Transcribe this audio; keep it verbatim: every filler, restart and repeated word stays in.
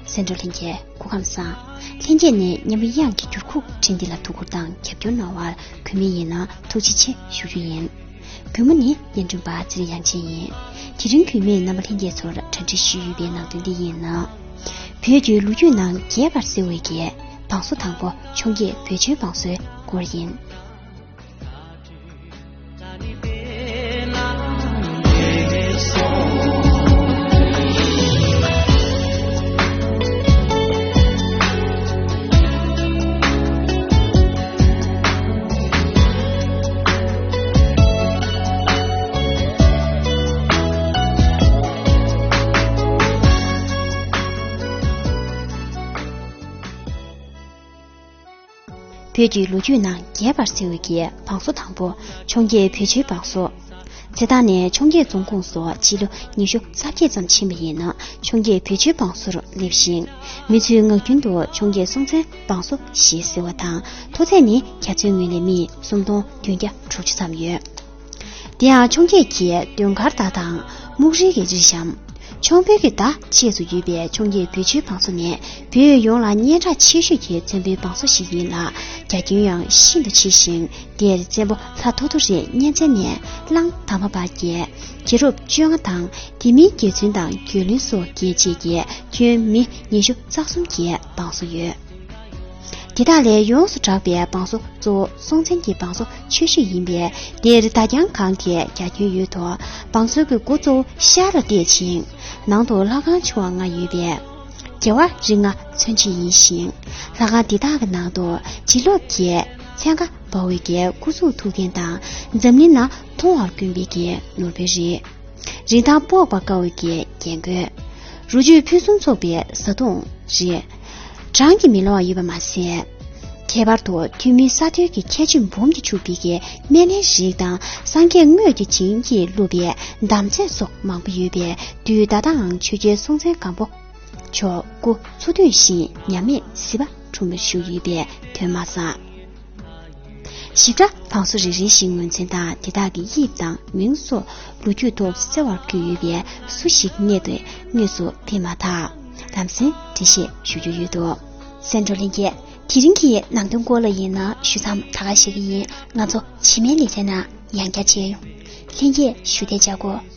གསན་གྲོགས་ལྷན་རྒྱས་སྐུ་ཁམས་བཟང་། ལྷན་རྒྱས་ནས་ཉམས་པ་དབྱངས་ཀྱི་འགྱུར་ཁུག་འཕྲིན་སྟེགས་ལ་ཐུགས་ཁུར་དང་རྒྱབ་སྐྱོར་གནང་བར་གུས་མོས་ཡིན་ན་ཐུགས་རྗེ་ཆེ་ཞུ་རྒྱུ་ཡིན། གུས་མོ་ནི་སྙན་སྒྲོན་པ་ཚེ་རིང་དབྱངས་ཅན་ཡིན། དེ་རིང་གུས་མོས་རྣམ་པ་ལྷན་རྒྱས་ཚོར་གྲ་སྒྲིག་ཞུས་ཡོད་པའི་ནང་དོན་འདི་ཡིན་ན། བོད་ཀྱི་ལོ་རྒྱུས་ནང་རྒྱས་པར་གསལ་བའི་གི་བང་སོ་དང་པོ་འཕྱོངས་རྒྱས་བོད་ཆོལ་བང་སོའི་སྐོར་ཡིན། བོད་ཀྱི་ལོ་རྒྱུས་ནང་རྒྱས་པར་གསལ་བའི་གི་བང་སོ་དང་པོ་འཕྱོངས་རྒྱས་བོད་ཆོལ་བང་སོ། བྱེ་ཐང་ནས་འཕྱོངས་རྒྱས་རྫོང་ཁོངས་སུ་སྤྱི་ལོ་ཉི་ཤུ་རྩ་བརྒྱད་ཙམ་ཕྱིན་པ་ཡིན་ན་འཕྱོངས་རྒྱས་བོད་ཆོལ་བང་སོར་སླེབས་ཤིང་། མི་ཚོས་ངག་རྒྱུན་དུ་འཕྱོངས་རྒྱས་སྲོང་བཙན་བང་སོ་ཞེས་ཟེར་བ་དང་མཐོ་ཚད་ནི་རྒྱ་མཚོའི་ངོས་ལས་མི་སུམ་སྟོང་བདུན་བརྒྱ་དྲུག་ཅུ་ཙམ་ཡོད། དེ་ཡང་འཕྱོངས་རྒྱས་ཀྱི་ཟློས་གར་བརྡ་དང་སྨུག་རིལ་གྱི་རིགས་སམ། འཕྱོངས་འབུལ་གྱི་བརྡ་བཅས་སུ་ཡོད་པའི་འཕྱོངས་རྒྱས་བོད་ཆོལ་བང་སོ་ནི་བོད་ཡོངས་ལ་སྙན་གྲགས་ཆེ་ཤོས་ཀྱི་མཚན་དཔེའི་བང་སོ་ཞིག་ཡིན་ལ་རྒྱ་ཁྱོན་ཡང་ཤིན་ཏུ་ཆེ་ཞིང་དེར་བཙན་པོ་ལྷ་ཐོ་ཐོ་རས་གཉན་བཙན་ནས་གླང་དར་མ་བར་གྱི་རྒྱལ་རབས་བཅོ་ལྔ་དང་དེ་མིན་རྒྱལ་བཙུན་དང་རྒྱལ་བློན་སོགས་རྒྱལ་བྱེད་ཀྱི་ཁྱོན་མི་ཉི་ཤུ་རྩ་གསུམ་གྱི་བང་སོ་ཡོད། དེ་དག་ལས་ཡོངས་སུ་གྲགས་པའི་བང་སོ་གཙོ་བོ་སྲོང་བཙན་གྱི་བང་སོ་ཆོས་གཞིས་ཡིན་པས་དེར་བརྡ་རྐྱང་གང་དེ་རྒྱ་ཁྱོན་ཡོད་དོ། བང་སོ་གི་འགོ་གཙོ་བོ་ཤར་ལ་བལྟས་ཤིང་ནང་དུ་ལྷ་ཁང་ཆུང་བ་ལྔ་ཡོད་པས་རྒྱལ་བ་རིགས་ལྔ་མཚོན་བྱེད་ཡིན་ཞིང་ལྷ་ཁང་དེ་དག་གི་ནང་དུ་བྱིན་རླབས་ཀྱི་ཚན་ཁ་འབར་བའི་གི་སྐུ་གཟུགས་ཐུགས་རྟེན་དང་འཛམ་གླིང་ན་མཐོང་བར་དཀོན་པའི་གི་ནོར་བུའི་རིགས། རིན་ཐང་དཔོག་པར་དཀའ་བའི་རྒྱན་གོས། རུ་ཆུའི་ཕུན་སུམ་ཚོགས་པའི་བཟའ་བཏུང་རིགས། གྲངས་ཀྱིས་མི་ལོངས་པ་ཡོད་པ་མ་ཟད། ཁྱད་པར་དུ་ཐོན་མིའི་ས་མཐོའི་གི་ཁྱད་ཆོས་འབུམ་གྱིས་ཕྱུག་པའི་གི་སྨན་བླའི་རིགས་དང་སངས་རྒྱས་དངོས་ཀྱི་བྱིན་གྱིས་བརླབས་པའི་འདམ་རྫས་སོགས་མང་པོ་ཡོད་པས་དུས་ད་ལྟའང་ཆོས་རྒྱལ་སྲོང་བཙན་སྒམ་པོ་མཆོག་སྐུ་འཚོ་སྡོད་བཞིན་ཉམས་མེད་གཟི་འབར་འཁྲུངས་པར་བཞུགས་ཡོད་པའི་དོན་མ་ཚང་། ཞིབ་ཕྲ་བང་སོ་རེ་རེ་བཞིན་ངོས་འཛིན་དང་དེ་དག་གི་དབྱིབས་དང་མིང་སོགས་ལོ་རྒྱུས་ཐོག་གསལ་བར་བཀོད་ཡོད་པས་སུ་ཞིག་རྙེད་དེ་དངོས་སུ་ཕེབས་མ་ཐག་ལམ་སེང་འགྲེལ་བཤད་ཞུ་རྒྱུ་ཡོད་དོ། གསན་གྲོགས་ལྷན་རྒྱས། དེ་རིང་གི་ནང་དོན་སྐོར་ལ་ཡིན་ན་ཞུ་མཚམས་ད་ག་བཞག་གི་ཡིན། ང་ཚོ་རྗེས་མའི་ལེ་ཚན་ནང་ཡང་བསྐྱར་མཇལ་ཡོང་། ལྷན་རྒྱས་ཞུ་བདེ་བྱ་དགོས།